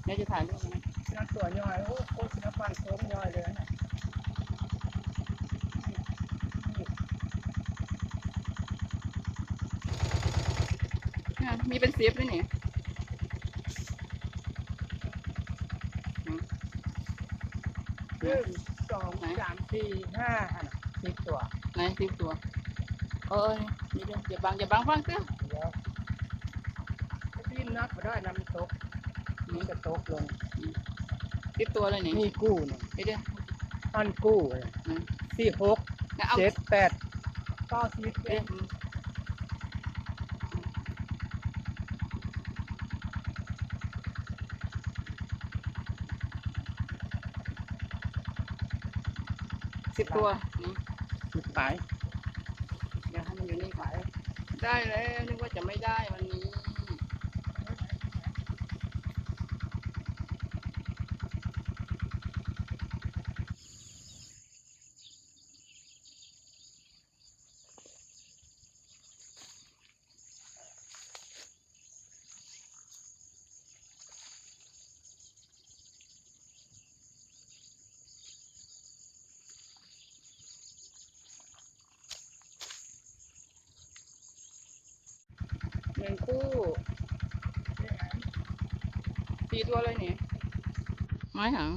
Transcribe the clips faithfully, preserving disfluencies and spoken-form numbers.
เดี๋ยวจะถ่ายรูปนะ นั่นตัวย่อย โอ้ โอ้ ศิลปะโสมย่อยเลยนะ อ่ะ มีเป็นสิบเลยนี่ อืม หนึ่ง สอง ไหน สาม สี่ ห้า อันน่ะ สิบตัว ไหน สิบตัว เอ้ย เดี๋ยวๆ อย่าบัง อย่าบังฟังเสียง เดี๋ยว ดิ้นนักบ่ได้นะ มันตก อืม มันจะตกลง อืม สิบตัวเลยนี่ นี่กู้นี่ เดี๋ยวๆ อันกู้นี่ อืม สี่ หก แล้วเอา เจ็ด แปด เก้า สิบ เอ๊ะ อืม สิบตัว นี่ สิบปลาย เดี๋ยวให้มันอยู่นี่ก่อน ได้แล้ว นึกว่าจะไม่ได้วันนี้ หนึ่งคู่ สี่ตัวเลยนี่ ไม้หาง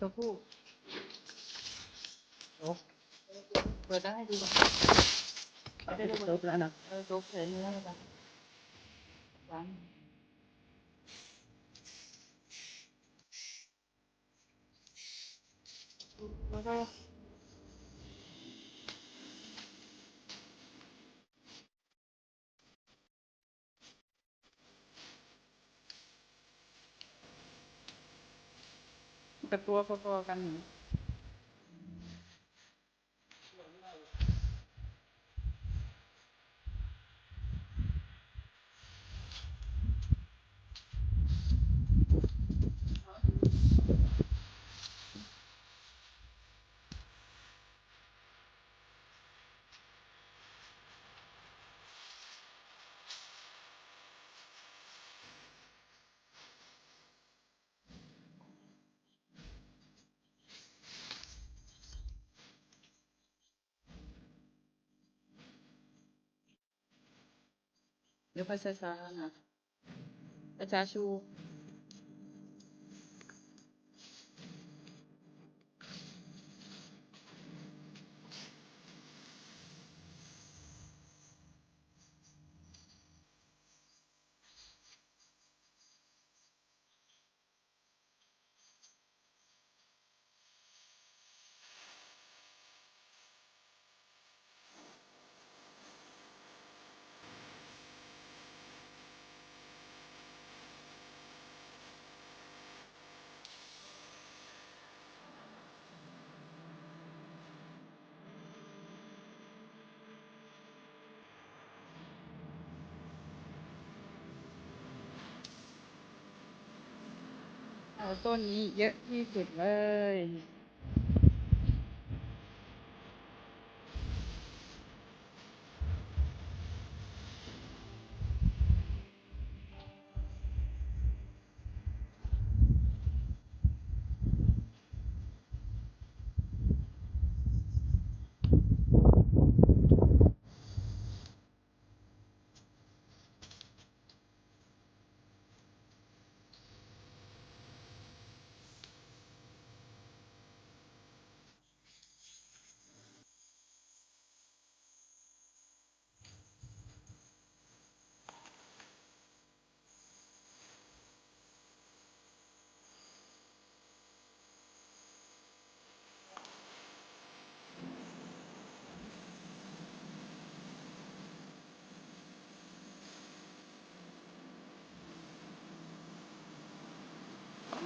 ตัวผู้ โอ้ เปิดได้ดูก่อน เอาไปซุปแล้วนะ เออ ซุปใส่เนื้อแล้วกัน วาง กับตัวพอๆกัน เดี๋ยวค่อยช้าๆนะ ช้าๆ ชูเอาต้นนี้เยอะที่สุดเลย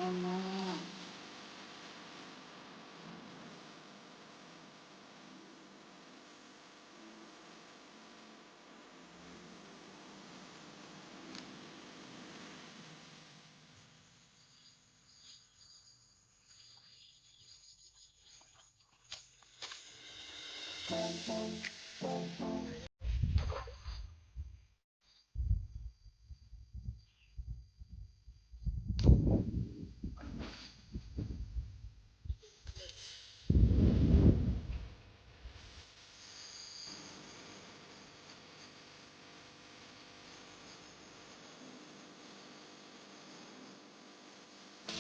Amen.